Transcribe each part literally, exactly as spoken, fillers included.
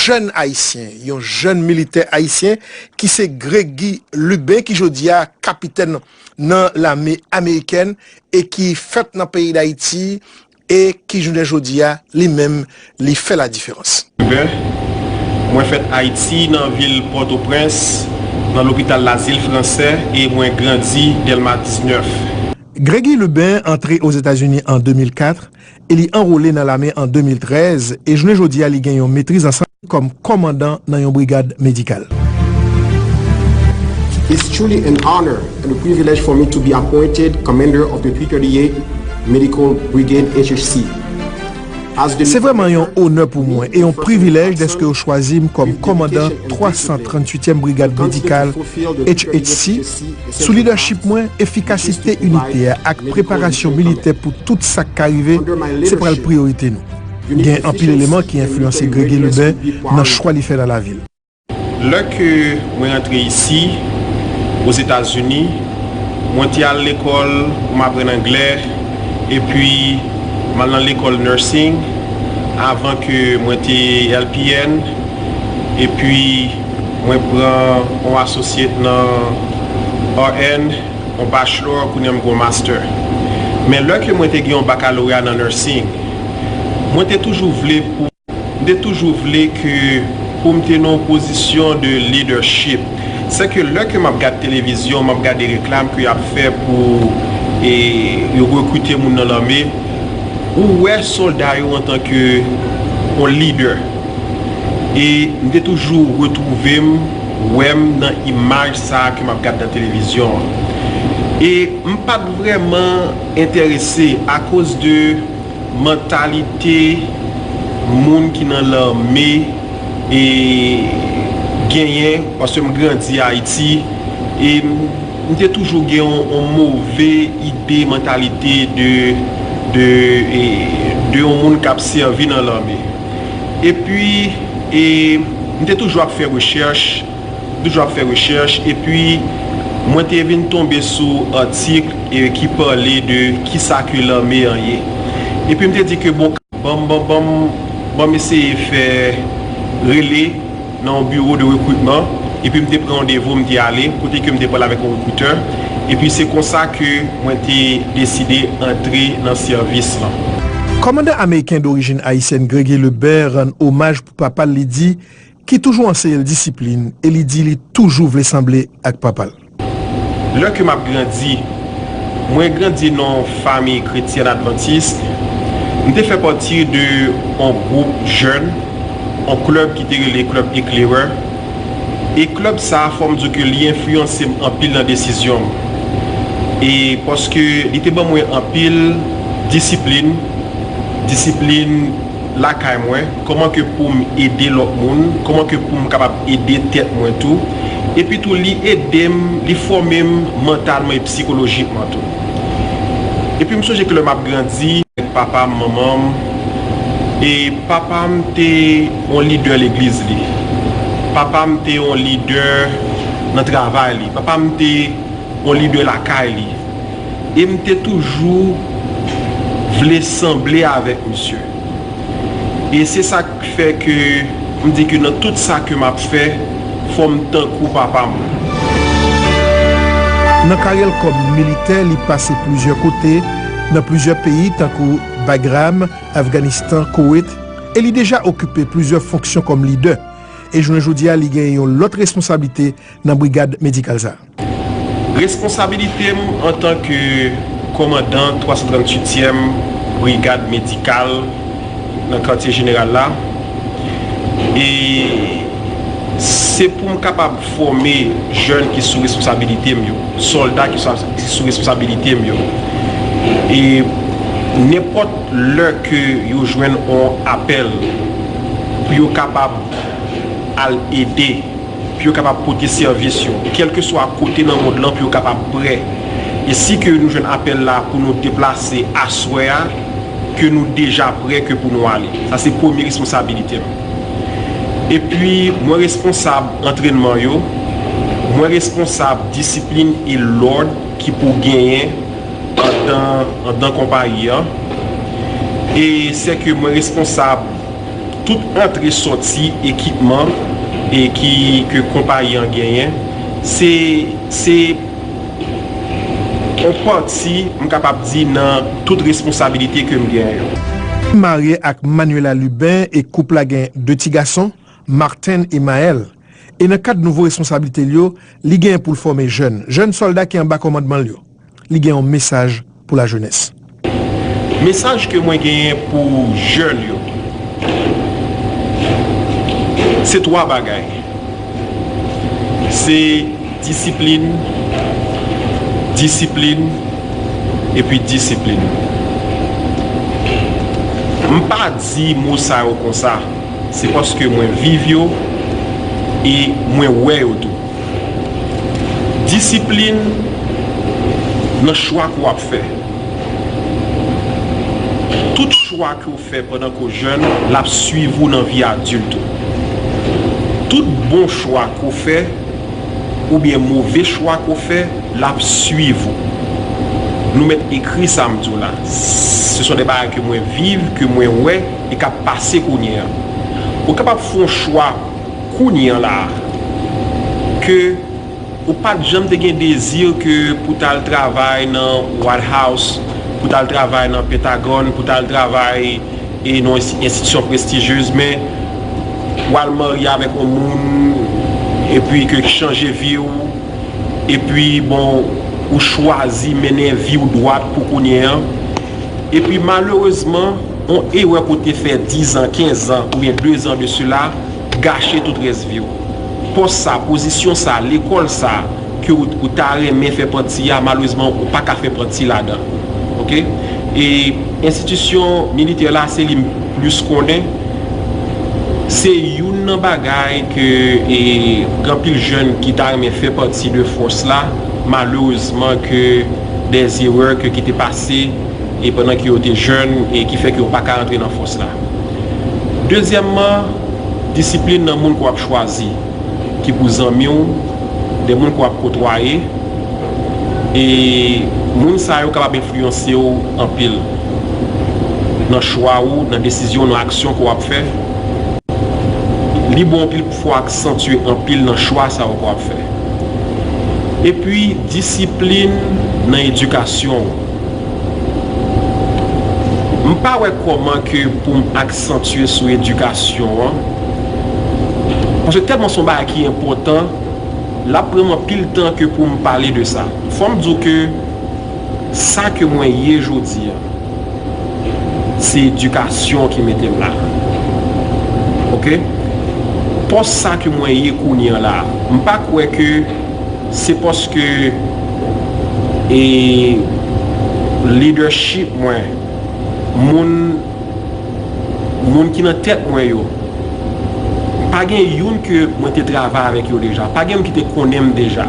jèn ayisyen, yon jèn militè ayisyen ki se Gregy Lubin, ki jodi a kapitèn nan lame amerikèn e ki fèt nan peyi Dayiti e ki jounen jodi a, li menm, li fè ladiferans. Lubin, mwen fèt Ayiti, nan vil Pòtoprens, nan lopital Lazil Fransè, e mwen grandi Dèlma diznèf. Gregy Lubin antre Ozetazini an de mil kat e li anwole nan lame an de mil trèz, e jounen jodi a li gen yon metriz an sante kòm kòmandan nan yon brigad medikal. It's truly an honor and a privilege for me to be appointed commander of the three thirty-eight Medical Brigade H H C. Se vrèman yon onè pou mwen e yon privilèj dèske yo chwazi m kòm kòmandan twa san tranntuityèm Brigad Medikal H H C. Sou lidèchip mwen, efikasite inite a ak preparasyon militè pou tout sa k ka rive, se pral priyorite nou. Gen anpil eleman ki enfliyanse Gregy Lubin nan chwa li fè nan lavi l. Lè ke mwen rantre isi, Ozetazini, mwen te al lekòl pou m aprann anglè, epi m al nan lekòl nursing, avan ke mwen te L P N, epi mwen pran yon associate nan R N, yon bachelor, kounye a m gen yon master. Men lè ke mwen te gen yon bakaloreya nan nursing, mwen te toujou vle pou M te toujou vle ke pou m te nan yon pozisyon de leadership. Sèke lè ke m ap gad televizyon, m ap gade reklam ke y ap fè pou e, yo rekrite moun nan lame, ou wè sòlda yo antanke yon lidè. E m te toujou retwouve m, wè m nan imaj sa a ke m ap gad nan televizyon an. E m pa t vrèman enterese akoz de mantalite moun ki nan lame e genyen, paske m grandi Ayiti, e m, m te toujou gen yon, yon move ide, mantalite de, de, e, de yon moun k ap sèvi nan lame. Epi, e, m te toujou ap fè rechèch, toujou ap fè rechèch, epi mwen te vin tonbe sou atik e ki pale de kisa ke lame an ye. Epi m te di ke bon, ban m, ban m, ban m, ban m eseye fè rele nan yon biwo de rekritman, epi m te pran randevou, m te ale, kote ke m te pale avèk yon rekritè, epi se konsa ke mwen te deside antre nan sèvis lan. Kòmandan ameriken dorijin ayisyèn Gregy Lubin rann omaj pou papa l, li di, ki toujou anseye l disiplin e li di li toujou vle sanble ak papa l. Lè ke m ap grandi, mwen grandi nan yon fanmi kretyèn advantis. M te fè pati de yon gwoup jèn, yon klèb ki te rele Klèb Eklerè. E klèb sa a, fò m di w ke li enfliyanse m anpil nan desizyon m. E paske li te ban mwen anpil disiplin, disiplin lakay mwen, kòman ke pou m ede lòt moun, kòman ke pou m kapab ede tèt mwen tou. Epi tou, li ede m, li fòme m mantalman e sikolojikman tou. Epi m sonje ke lè m ap grandi, papa m, manman m, e papa m te yon lidè legliz li. Papa m te yon lidè nan travay li. Papa m te yon lidè lakay li. E m te toujou vle sanble avèk misye. E se sa k fè ke m di ke nan tout sa ke m ap fè, fò m tankou papa m. Nan karyè l kòm militè, li pase plizyè kote, nan plizyè peyi, tankou Bagram, Afganistan, Kowet, e li deja okipe plizyè fonksyon kòm lidè. E jounen jodi a, li gen yon lòt responsablite nan brigad medikal sa a. Responsabilite m antanke kòmandan twa san tranntuityèm Brigad Medikal nan katye jeneral la, e se pou m kapab fòme jèn ki sou responsabilite m yo, sòlda ki sou, ki sou responsabilite m yo. E nenpòt lè ke yo jwenn yon apèl pou yo kapab al ede, pou yo kapab pote sèvis yo, kèlkeswa kote nan mond lan, pou yo kapab prè. E si ke nou jwenn apèl la pou nou deplase aswè a, ke nou deja prè ke pou nou ale. Sa se premye responsabilite m. Epi, mwen responsab antrènman yo, mwen responsab disiplin e lòd ki pou genyen andan, andan konpayi an. E sèke mwen responsab Tout antre sòti ekipman e ki ke konpayi an genyen, se se yon pati, m kapab di, nan tout responsabilite ke m genyen yo. Marye ak Manuela Lubin e koup la gen de ti gason, Martin e Maël. E nan kad nouvo responsablite l yo, li genyen pou l fòme jèn, jèn sòlda ki anba kòmandman l yo. Li gen yon mesaj pou lajenès. Mesaj ke mwen genyen pou jèn yo, se twa bagay. Se disiplin, disiplin, epi disiplin. M pa di mo sa yo konsa, se paske mwen viv yo e mwen wè yo tou. Disiplin nan chwa ke w ap fè. Tout chwa ke w fè pandan ke w jèn, l ap swiv ou nan vi adilt ou. Tout bon chwa ke w fè, oubyen move chwa ke w fè, l ap swiv ou. Nou mèt ekri sa m di w la. Se son de bagay ke mwen viv, ke mwen wè, e k ap pase kounye a. Ou kapab fè yon chwa kounye a la a, ke ou pa t janm te gen dezi ke pou t al travay nan White House, pou t al travay nan Pentagòn, pou t al travay e nan yon ensti- enstitisyon prestijyez, men w al marye avèk yon moun, epi ke chanje vi w, epi bon, ou chwazi mennen vi w dwat pou kounye an. Epi malerezman, yon erè ke w te fè dizan, kenzan oubyen dezan de sela gache tout rès vi w. Pòs sa, pozisyon sa, lekòl sa ke w, ou ta renmen fè pati a, malerezman, ou pa ka fè pati ladan. Oke? E enstitisyon militè la, se li m plis konnen. Se youn nan bagay ke e, gen anpil jèn ki ta renmen fè pati de fòs la, malerezman ke dè erè ke ki te pase e pandan ke yo te jèn e ki fè ke yo pa ka rantre nan fòs la. Dezyèmman, disiplin nan moun ke w ap chwazi, ki pou zanmi w, de moun ke w ap kotwaye, e moun sa yo kapab enfliyanse w anpil nan chwa ou, nan desizyon, nan aksyon ke w ap fè. Li bon anpil pou fò w aksantye anpil nan chwa sa yo ke w ap fè. Epi, disiplin nan edikasyon w. M pa wè kòman ke pou m aksantye sou edikasyon an, paske tèlman se yon bagay ki enpòtan, l ap pran m anpil tan ke pou m pale de sa. Fò m di w ke sa ke mwen ye jodi a, se edikasyon ki mete m la. Oke? Pòs sa ke mwen ye kounye a la, m pa kwè ke se paske e leadership mwen, moun moun ki nan tèt mwen yo, pa gen youn ke mwen te travay avèk yo deja, pa gen moun ki te konnen m deja.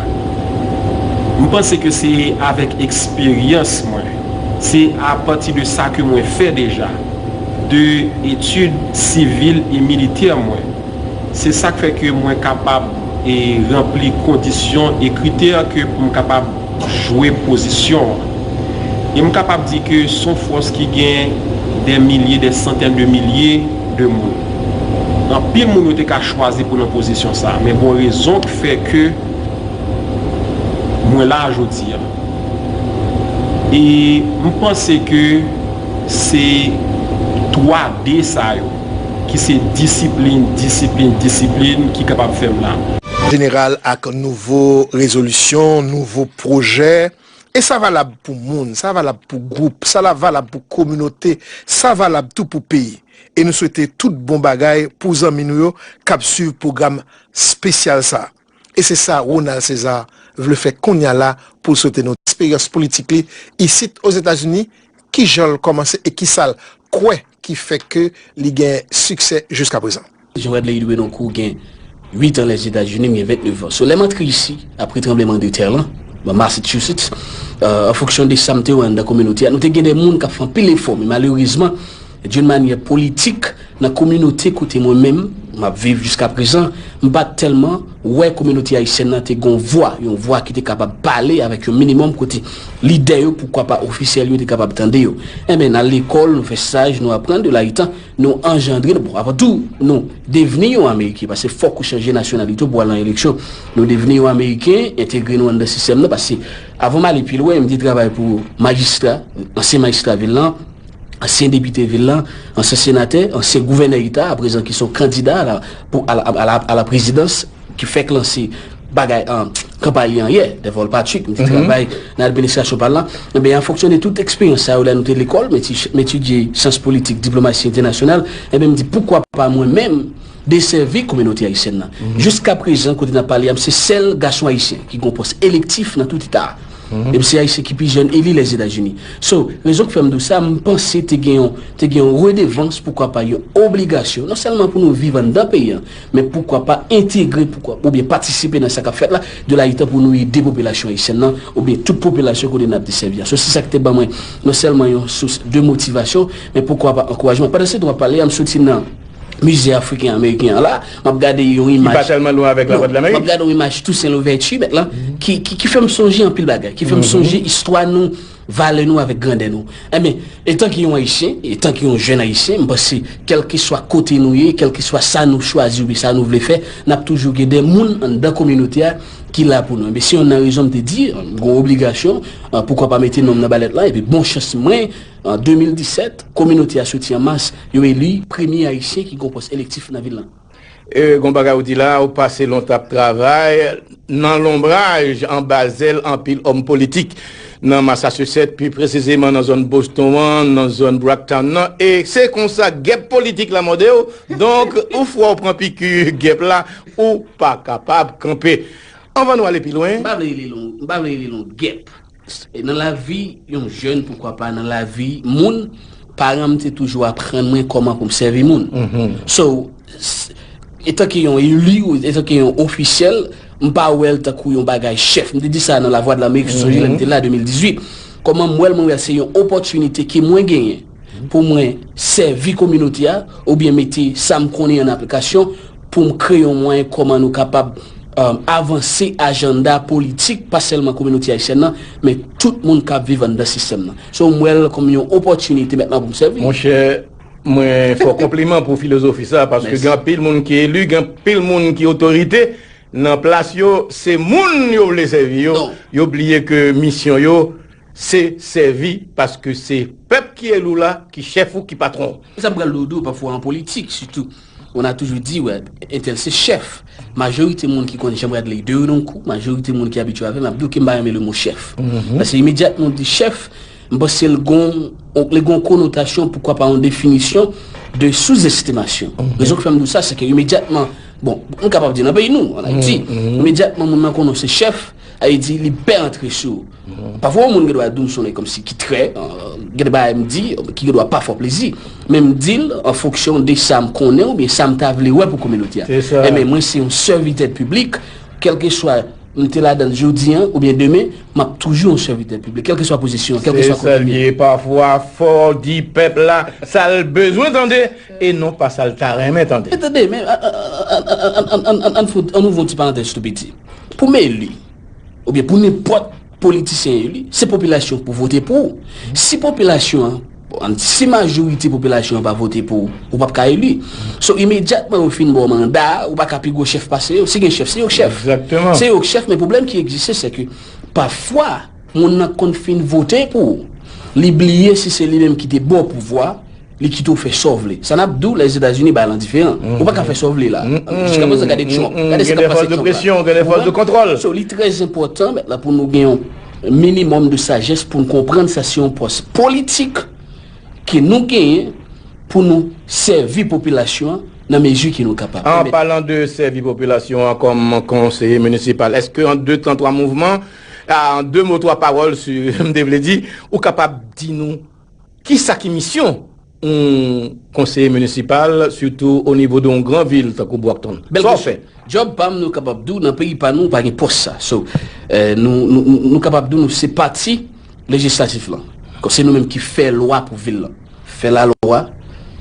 M panse ke se avèk eksperyans mwen, se apati de sa ke mwen fè deja, de etid sivil e militè mwen. Se sa k fè ke mwen kapab e ranpli kondisyon e kritè ke pou m kapab jwe pozisyon an. E m kapab di ke se yon fòs ki gen dè milye, dè santèn de milye de moun. Anpil moun yo te ka chwazi pou nan pozisyon sa, men gon rezon k fè ke mwen la jodi a. E m panse ke se twa D sa yo, ki se disiplin, disiplin, disiplin ki kapab fè m la. Jeneral ak nouvo rezolisyon, nouvo pwojè. E sa valab pou moun, sa valab pou gwoup, sa la valab pou kominote, sa valab tou pou peyi. E nou swete tout bon bagay pou zanmi nou yo k ap swiv pwogram espesyal sa. E se sa Ronald César vle fè kounye a la pou l swete nou. Eksperyans politik li isit Ozetazini, kijan l kòmanse e kisa l kwè ki fè ke li gen siksè jiskaprezan. Jean Wadley Louis Noncourt gen uit an Lèzetazini, m gen vennèf an. So, lè m antre isi, apre tranblemanntè lan, nan Massachusetts, euh, an fonksyon de sa m te wè anndan kominote a, nou te gen de moun k ap fè anpil efò, men malerezman, d'une manière politique, nan kominote kote mwen menm, m ap viv jiska prezan, m pa t tèlman wè kominote ayisyèn nan te gon vwa, yon vwa ki te kapab pale avèk yon minimòm kote lidè yo, poukwa pa ofisyèl yo, te kapab tande yo. Enben, n al lekòl, nou fè staj, nou aprann de la itan, nou anjandre, bon, avan tou, nou devni yon Ameriken, paske fòk ou chanje nasyonalite w pou al nan eleksyon. Nou devni yon Ameriken, entegre nou anndan sistèm nan, paske avan m ale pi lwen, m te travay pou majistra, ansyen majistra vil lan, ansyen depite vil lan, ansyen senatè, ansyen gouvènè eta, aprezan ki se yon kandida a la, pou, a la, a la, a la prezidans, ki fèk lanse bagay an kanpay li an yè, Deval Patrick, m te travay nan administrasyon pa l lan. Enben, an fonksyon de tout eksperyans sa yo, lè nou te lekòl, m eti- m etidye syans politik, diplomasi entènasyonal, enben, m di, poukwa pa mwen menm desèvi kominote ayisyèn nan? Jiska prezan, kote n ap pale a, m se sèl gason ayisyen ki gen yon pòs elektif nan tout eta a. E m se ayisyen ki pi jèn eli Lèzetazini. So, rezon k fè m di w sa, m panse te gen yon, te gen yon redevans, poukwa pa yon obligasyon, non sèlman pou nou viv anndan peyi an, men poukwa pa entegre, poukwa, oubyen patisipe nan sa k ap fèt la, de la itan pou nou ede popilasyon ayisyèn nan, oubyen tout popilasyon kote n ap desèvi a. So, se sa k te ban mwen non sèlman yon sous de motivasyon, men poukwa pa ankourajman. Pandan se tan w ap pale a, m soti nan Mize Afriken Ameriken an la, m ap gade yon imaj. Ki pa tèlman lwen avèk Lavwadlamerik. M ap gade yon imaj Toussaint Louverture, mèt lan, ki, ki, ki fè m sonje anpil bagay, ki fè m sonje istwa nou, valè nou avèk grandè nou. Enben, etan ke yon Ayisyen, etan ke yon jèn Ayisyen, m panse, kèlkeswa kote nou ye, kèlkeswa sa nou chwazi oubyen sa nou vle fè, n ap toujou gen de moun anndan kominote a ki la pou nou. Enben, se youn nan rezon m te di, m gen yon obligasyon, poukwa pa mete non m nan balèt la, epi bon chans mwen, an de mil disèt, kominote a soti an mas, yo eli premye Ayisyen ki gen yon pòs elektif nan vil lan. E, gon bagay ou di la, ou pase lontan ap travay nan lonbraj, anba zèl anpil òm politik nan Massachusetts, pi presizeman nan zòn Boston an, nan zòn Brockton nan, e se konsa gèp politik la mòde w. Donk, ou fwa ou pran piki gèp la, ou pa kapab kanpe. Anvan nou ale pi lwen. M pa vle rele l yon, m pa vle rele l yon gèp. E nan lavi yon jèn, poukwa pa nan lavi moun, paran m te toujou aprann mwen kòman pou m sèvi moun. So, s- etan ke yon eli, ou etan ke yon ofisyèl, m pa wè l tankou yon bagay chèf. M te di sa nan Lavwadlamerik, si w sonje, lè m te la de mil dizuit. Kòman m wè l, mwen wè l se yon opòtinite ke mwen genyen pou mwen sèvi kominote a, oubyen mete sa m konnen an aplikasyon, pou m kreye yon mwayen kòman nou kapab, um, avanse ajanda politik, pa sèlman kominote ayisyèn nan, men tout moun k ap viv anndan sistèm nan. So, m wè l kòm yon opòtinite mentnan pou m sèvi. Monchè, mwen fè w konpliman pou filozofi sa, paske gen anpil moun ki eli, gen anpil moun ki otorite, nan plas yo, se moun yo vle sèvi yo, yo bliye ke misyon yo, se sèvi, paske se pèp ki eli w la, ki chèf ou, ki patwon w. Sa m pral di w, pafwa an politik, sitou, on a toujours dit, wè, entèl se chèf. Majorite moun ki konn Jean Bradley Derenoncourt, majorite moun ki abitye avè m, ap di w ke m pa renmen le mo chèf. Paske imedyatman w di chèf, m panse l gon, li gon konotasyon, poukwa pa yon definisyon de souzestimasyon. Rezon ki fè m di w sa, se ke imedyatman, bon, m kapab di nan peyi nou, an Ayiti, imedyatman moun nan konnen w se chèf, sa vle di li pè antre sou ou. Pafwa, yon moun gen dwa di w m se yon nèg kòmsi ki trè, euh, gen de bagay m di, ki gen dwa pa fè w plezi. Men m di l an fonksyon de sa m konnen oubyen sa m ta vle wè pou kominote a. Se sa. Enben, mwen se yon sèvitè piblik, kèlkeswa m te ladan l jodi a oubyen demen, m ap toujou yon sèvitè piblik, kèlkeswa pozisyon an, kèlkeswa kote m ye. Se sa l ye. Pafwa, fò w di pèp la sa l bezwen tande e non pa sa l ta renmen tande. Men tande, men, an, an, an, an, an, an, an, ann ouvri yon ti parantèz tou piti. Pou m eli, oubyen pou nenpòt politisyen eli, se popilasyon pou vote pou ou. Si popilasyon an, bon, si majorite popilasyon an pa vote pou ou, ou p ap ka eli. So, imedyatman yo fin ba w manda a, ou pa ka pi gwo chèf pase yo. Si gen chèf, se yo k chèf. Egzakteman. Se yo k chèf, men pwoblèm ki egziste, se ke pafwa, moun nan konn fin vote pou ou. Li bliye si se li menm ki te ba w pouvwa, li kite w fè sa w vle. Sa n ap di w, Lèzetazini, bagay lan diferan. Ou pa ka fè sa w vle la. Jiska prezan, gade Trump. Gade sa k ap pase Trump la. Gen de fòs de presyon, gen de fòs de kontwòl. So, li trè enpòtan mentnan pou nou gen yon minimòm de sajès pou n konprann sa se yon pòs politik ke nou genyen pou nou sèvi popilasyon an nan mezi ke nou kapab. An palan de sèvi popilasyon an kòm konseye minisipal, èske an de tan, twa mouvman, an de mo, twa pawòl, si m te vle di, ou kapab di nou kisa ki misyon yon konseye minisipal, sitou o nivo de yon gran vil tankou Brockton? Bèl kesyon. Sa w fè? Djòb pa m, nou kapab di w, nan peyi pa nou, pa gen pòs sa. So, euh, nou, nou, nou, nou kapab di w, nou se pati lejislatif lan. Kon se nou menm ki fè lwa pou vil lan. Fè lalwa,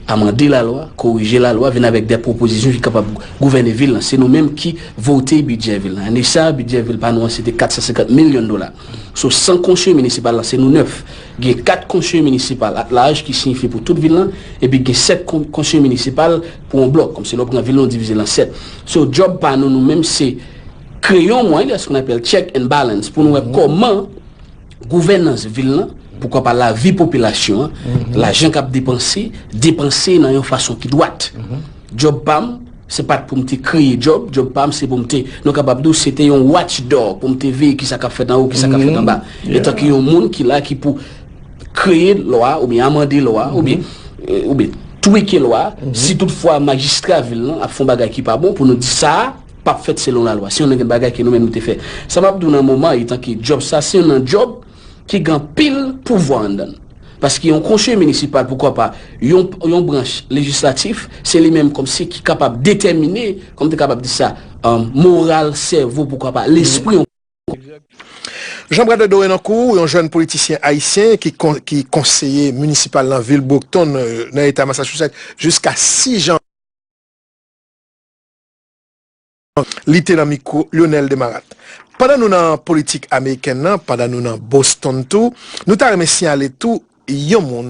amande lalwa, korije lalwa, vin avèk de pwopozisyon ki kapab gouvène vil lan. Se nou menm ki vote bidjè vil lan. Ane sa a, bidjè vil pa nou an, se te kat san senkant milyon dola. Sou san konseye minisipal lan, se nou nèf. Gen kat konseye minisipal at laj ki siyifi pou tout vil lan, epi gen sèt kon-, konseye minisipal pou yon blòk. Kòmsi lè w pran vil lan, w divize l an sèt. So, djòb pa nou, nou menm, se kreye yon mwayen, se sa nou apèl check and balance, pou nou wè kòman gouvènans vil lan, poukwa pa lavi popilasyon an, lajan k ap depanse, depanse nan yon fason ki dwat. Djòb pa m, se pa t pou m te kreye djòb, djòb pa m se pou m te, nou kapab di w, se te yon watchdog, pou m te veye kisa k ap fèt anwo, kisa k ap fèt anba. Etanke yon moun ki la ki pou kreye lwa, oubyen amande lwa, oubyen, eh, oubyen twike lwa, si toutfwa majistra vil lan ap fè yon bagay ki pa bon, pou nou di sa a p ap fèt selon lalwa. Se youn nan bagay ke nou menm nou te fè. Sa m ap di w nan moman, etanke djòb sa, se youn nan djòb ki gen anpil pouvwa anndan l. Paske yon konseye minisipal, poukwa pa, yon, yon branch lejislatif, se li menm kòmsi ki kapab detèmine, kòm te kapab di sa, um, moral, sèvo, poukwa pa, lespri yon. Jean Bradley Dorenoncourt, yon jèn politisyen ayisyen ki kon-, ki konseye minisipal nan vil Brockton, euh, nan eta Massachusetts, jiska sis jan. Li te nan mikwo Lionel Desmarattes. Pandan nou nan politik amerikèn nan, pandan nou nan Boston tou, nou ta renmen siyale tou yon moun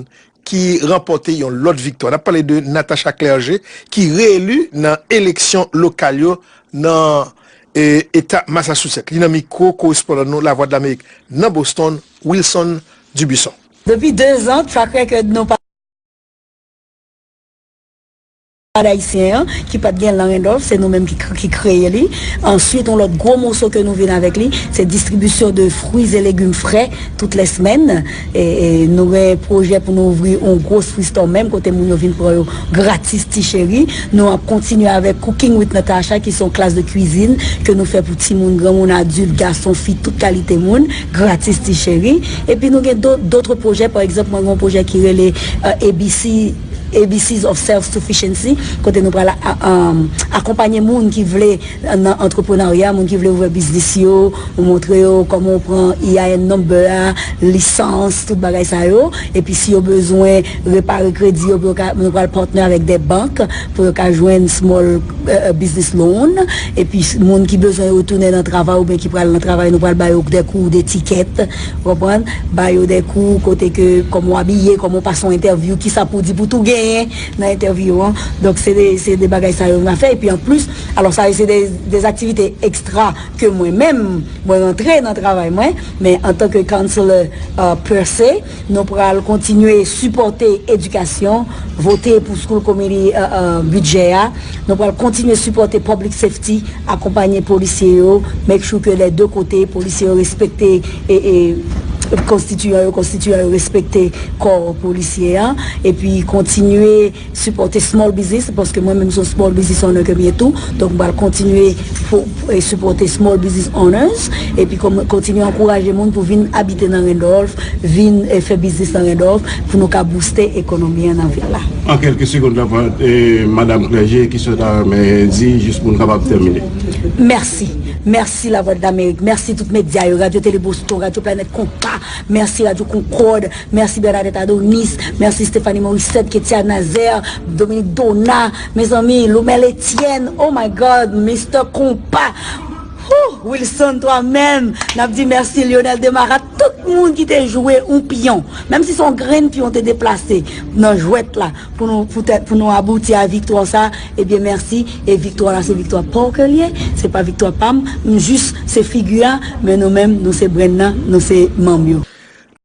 ki ranpòte yon lòt viktwa. N ap pale de Natacha Clergé, ki reeli nan eleksyon lokal yo nan, e, eta Massachusetts. Li nan mikwo korespondan nou Lavwadlamerik nan Boston, Wilson Dubuisson. Depi de zan, track record nou pa Ayisyen an, ki pa t gen lan Randolph, se nou menm ki, ki kreye li. Answit, yon lòt gwo moso ke nou vin avèk li, se distribisyon de fruits et légumes frais toutes les semaines. E, e nou gen pwojè pou nou ouvri yon gwo free store menm, kote moun yo vin pran yo gratis, ti cheri. Nou ap kontinye avèk Cooking with Natasha, ki se yon klas de kwizin ke nou fè pou timoun, granmoun, adilt, gason, fi, tout kalite moun, gratis, ti cheri. Epi nou gen do-, dòt pwojè, pa egzanp, mwen gen yon pwojè ki rele, euh, A B C, A B Cs of Self Sufficiency, kote nou pral a-, a-, um, akonpanye moun ki vle nan antreprenarya, moun ki vle ouvè biznis yo, ou montre yo kòman ou pran E I N number a, lisans, tout bagay sa yo. Epi si yo bezwen repare kredi yo, pou yo ka, nou pral partner avèk de bank pou yo ka jwenn small, euh, business loan. Epi s-, moun ki bezwen retounen nan travay oubyen ki pral nan travay, nou pral ba yo de kou, de tikèt, ou konprann? Ba yo de kou kote ke, kòman w abiye, kòman w pase yon entèvyou, kisa pou w di pou tou genyen nan entèvyou an. Donk, se de, se de bagay sa yo nou a fè. Epi anplis, alò, sa yo se de, de aktivite ekstra ke mwen menm, mwen rantre nan travay mwen, men antanke counselor, euh, per se, nou pral kontinye sipòte edikasyon, vote pou school committee, euh, euh, bidjè a. Nou pral kontinye sipòte public safety, akonpanye polisye yo, make sure ke lè de kote, polisye yo respekte e, e konstitiyan yo, konstitiyan yo respekte kò polisye a. Epi kontinye sipòte small business, paske mwen menm se yon small business owner ke m ye tou. Donk, m pral kontinye pou, e sipòte small business owners, epi kon-, kontinye ankouraje moun pou vin abite nan Randolph, vin, e fè biznis nan Randolph, pou nou ka booste ekonomi an nan vil la. An kèlke segonn, la, e, Madam Clergé, kisa w ta renmen di, jis pou nou kapab tèmine? Mèsi. Mèsi, Lavwadlamerik. Mèsi tout medya yo, Radyo Tele Boston, Radyo Planèt Konpa, mèsi Radyo Concorde, mèsi Bernadette Adonis, mèsi Stéphanie Morissette, Ketia Nazaire, Dominique Dona, mezanmi, Loumel Etienne, oh my God, Mister Konpa. Whew, Wilson, twa menm, n ap di mèsi Lionel Desmarattes, tout moun ki te jwe yon pyon, menm si se yon grenn pyon te deplase nan jwèt la, pou nou, poutèt, pou nou abouti a viktwa sa, ebyen mèsi, e viktwa la se viktwa pa w ke l ye, se pa viktwa pa m, m jis se figi a, men nou menm, nou se brenn nan, nou se manm yo.